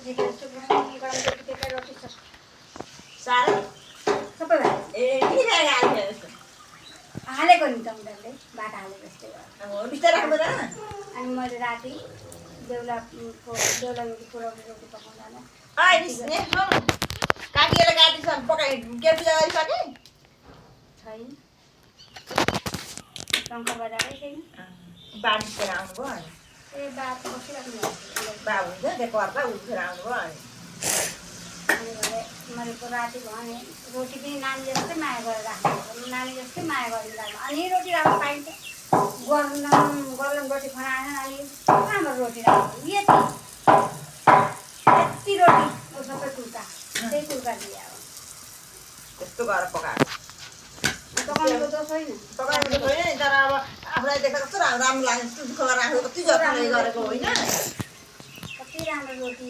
ठेकेर गरम रोटी ठेकेर रोटी साह्रै सबै भाइ ए मिलाएर हाल्ने जस्तो हालेको नि त उनीहरूले भात हाले जस्तै भयो अब बिस्तारै राख्नु र अनि मैले राति देउलाको पुऱ्याउने रोटी पकाउँदा निस्ने काटीले काटिसक्नु पकाइ के पूजा गरिसके छैन टङ्का बजाएकै छैन बाँडिसकेर आउनुभयो अनि ए बात बसिराख्नु भएको बा हुन्छ त्यो कर्ता उठेर आउनुभयो अनि अनि भरे मैले राति भने रोटी पनि नानी जस्तै माया गरेर राख्नु नानी जस्तै माया गरेर राख्नु अनि रोटी राख्नु पाइन्छ गरम रोटी बनाएन अनि कहाँबाट रोटी राख्नु यति रोटी सबै कुर्का त्यही कुर्का दिए अब त्यस्तो गरेर पकाएको पकाउनुको दोष होइन पकाउनु त होइन नि तर अब आफूलाई देख्दा कस्तो राम्रो लाग्छ दुःख गरेर आफूले कति जत्न गरेको होइन कति राम्रो रोटी